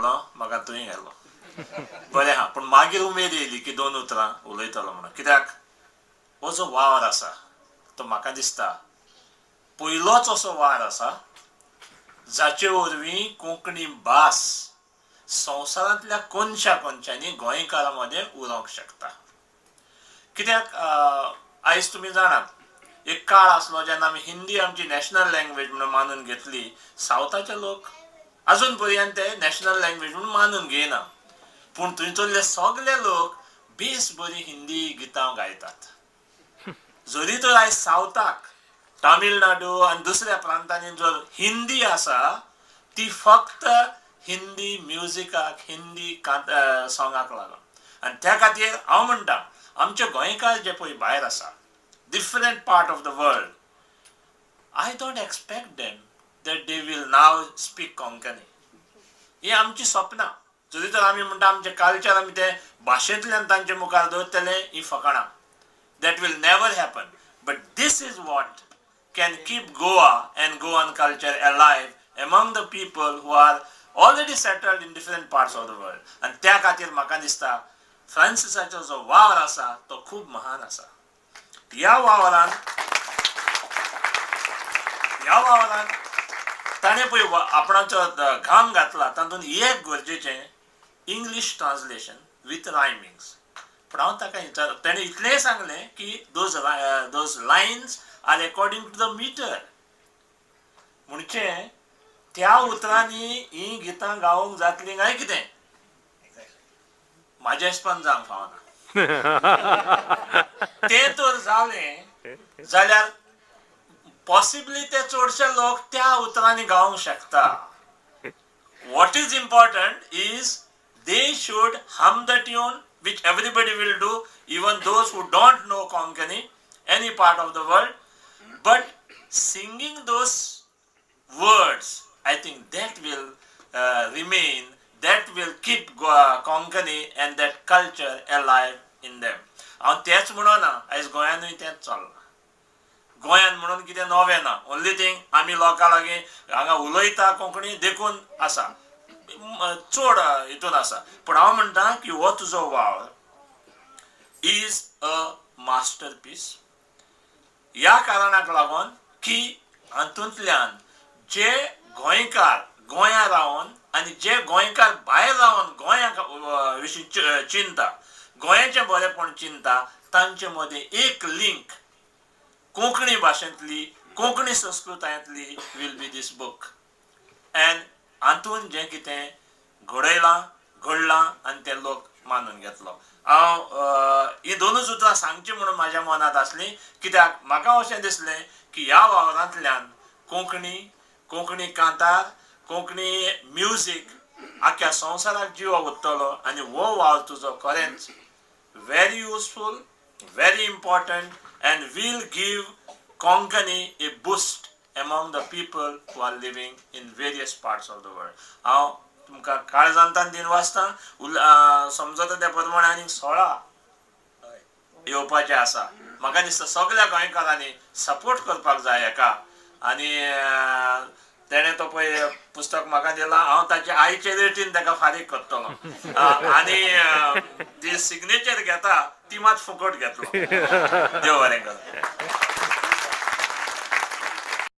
गेलो, म्हाका थंय गेलो, बरें आहा. पूण मागीर उमेद येयली की दोन उतरां उलयतलो म्हणून. कित्याक हो जो वावर आसा तो म्हाका दिसता पयलोच असो वावर आसा जाचे वरवीं कोंकणी भास संवसारांतल्या कोनशा कोनशांनी गोंयकारां मदें उरोंक शकता. कित्याक आयज तुमी जाणात एक काळ आसलो जेन्ना आमी हिंदी आमची नॅशनल लँग्वेज म्हणून मानून घेतली. सावथाचे लोक अजून पर्यंत ते नॅशनल लँग्वेज म्हणून मानून घेयना, पूण थंयसरले सगळे लोक बेस बरी हिंदी गितां गायतात. जरी तर आयज सावथाक तामिळनाडू आनी दुसऱ्या प्रांतांनी जर हिंदी आसा ती फक्त हिंदी म्युजिकाक, हिंदी सोंगाक लागून. आनी त्या खातीर हांव म्हणटा आमचे गोंयकार जे पळय भायर आसा different part of the world, I don't expect them that they will now speak Konkani. ही आमची सपनां. जरी तर आमी म्हणटा आमचें कल्चर आमी ते भाशेंतल्यान तांचे मुखार दवरतले, ही फकाणां. That will never happen. But this is what can keep Goa and Goan culture alive among the people who are already settled in different parts of the world. आनी त्या खातीर म्हाका दिसता फ्रांसिसाचो जो वावर आसा तो खूब महान आसा. ह्या वावरान ताणें पळय आपणाचो घाम घातला तातूंत एक गरजेचें इंग्लीश ट्रान्सलेशन विथ रायमिंग्स. पूण हांव ताका विचार, ताणें इतलेंय सांगलें की those lines are according to the meter. म्हणजे त्या उतरांनी ही गितां गावंक जातलीं काय कितें म्हाज्या हिसपान जावंक फावना. तें तर जालें जाल्यार पॉसिबली ते चडशे लोक त्या उतरांनी गावंक शकता. What is important is they should hum the tune, which everybody will do, even those who don't know Konkani, any part of the world. But singing those words, I think that will remain, that will keep Konkani and that culture alive in them. हांव तेंच म्हणना, आयज गोंयानूय तेंच चल्लां. गोंयान म्हणून कितें नवें ना. ओनली थिंग आमी लोकां लागीं हांगा उलयता कोंकणी देखून आसा, चड हितून आसा. पूण हांव म्हणटा की हो तुजो वावर is a masterpiece. ह्या कारणाक लागून की हातूंतल्यान जे गोंयकार गोंया रावन आनी जे गोंयकार भायर रावन गोंया विशीं चिंता, गोंयाचें बरेंपण चिंता, तांचे मदें एक लिंक कोंकणी भाशेंतली, कोंकणी संस्कृतायेंतली will be this book. And हातून जें कितें घडयलां घडलां आनी ते लोक मानून घेतलो. हांव ही दोनूच उतरां सांगची म्हणून म्हाज्या मनांत आसली, कित्याक म्हाका अशें दिसलें की ह्या वावरांतल्यान कोंकणी, कोंकणी कांतार, कोंकणी म्युजीक आख्या संवसाराक जिवा उरतलो. आनी हो वावर तुजो खरेंच very useful, very important and will give Konkani a boost among the people who are living in various parts of the world. हांव तुमकां काळजांतान दिन वाचता समजता त्या प्रमाणे आनीक 16 येवपाचें आसा. म्हाका दिसता सगल्या गोंयकारांनी सपोर्ट करपाक जाय हेका. आनी तेणें तो पळय पुस्तक म्हाका दिलां, हांव ताचे आयचे रेटीन ताका फारीक करतलो आनी ती सिग्नेचर घेता ती मात फुकट घेतलो. देव बरें करूं.